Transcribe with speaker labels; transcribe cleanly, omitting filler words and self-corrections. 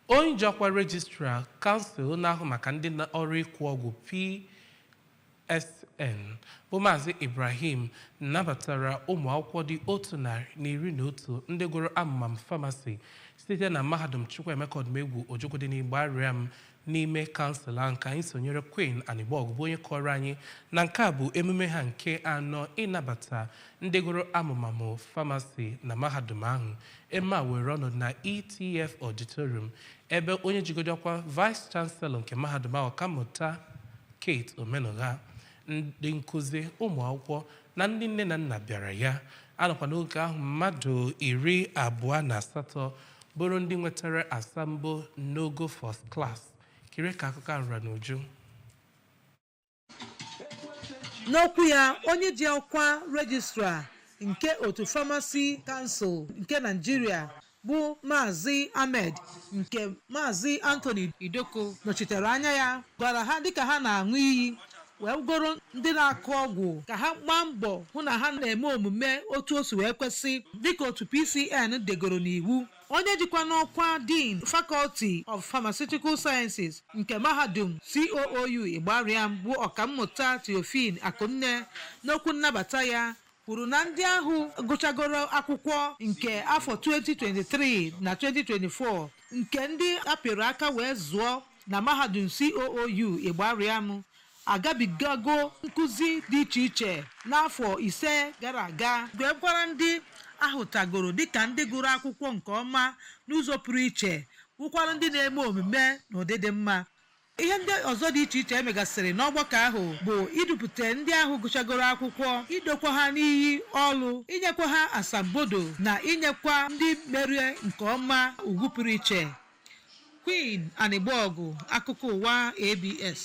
Speaker 1: Onye ji ọkwa Registrar Kansụl na-ahụ maka ndị ọrụ ịkụ ọgwụ PSN bụ Maazị Ibrahim nabatara ụmụ akwụkwọ dị 111 ndị gụrụ amụmam famasi site na Mahadum Chukwuemeka Odumegwu Ojukwu dị n'Igbariam n'ime kansụl ahụ. Ka anyị sonyere Queen Anịgbọgụ, bụ onye kọrọ anyị na nke a bụ emume ha nke anọ ịnabata ndị gụrụ amụmamụ famasi na mahadum ahụ. Emume a were ọnọdụ na ETF Auditorium, ebe onye jigodi ọkwa Vice Chancellor nke mahadum ahụ, Ọkammụta Kate Omenugha, ndị nkụzi, ụmụ akwụkwọ na ndị nne na nna bịara ya. Anọkwa n'oge ahụ mmadụ 28 bụrụ ndị nwetara asambo n'ogo first class. Kiri ka akụkọ ahụ ra n'uju.
Speaker 2: N'okwu ya, onye ji ọkwa Registrar nke otu Pharmacy Council nke Nigeria bụ Maazị Ahmed, nke Maazị Anthony Idoko nọchitere anya ya, gwara ha dịka ha na-aṅụ iyi wee goro ndị na-akụ ọgwụ ka ha gbaa mbọ hụ na ha na-eme omume otu o si wee kwesị dịka otu PCN degoro n'iwu. Onye jikwa n'ọkwa Dean, Faculty of Pharmaceutical Sciences nke mahadum COOU Igbariam, bụ Ọkammụta Theophile Akunne, n'okwu nnabata ya kwuru na ndị ahụ gụchagoro akwụkwọ nke afọ 2023 na 2024 nke ndị apịrị aka wee zụọ na mahadum COOU Igbariam agabigago nkụzi dị iche iche n'afọ 5 gara aga, wee gwara ndị ahụtagoro dịka ndị gụrụ akwụkwọ nke ọma n'ụzọ pụrụ iche, bụkwara ndị na-eme omume n'ụdị dị mma. Ihe ndị ọzọ dị iche iche emegasịrị n'ọgbakọ ahụ bụ idupụta ndị ahụ gụchagoro akwụkwọ, idokwa ha n'iyi ọlụ, inyekwa ha asambodo na inyekwa ndị merie nke ọma ugwu pụrụ iche. Queen Anịgbọgụ, akụkọ ụwa ABS.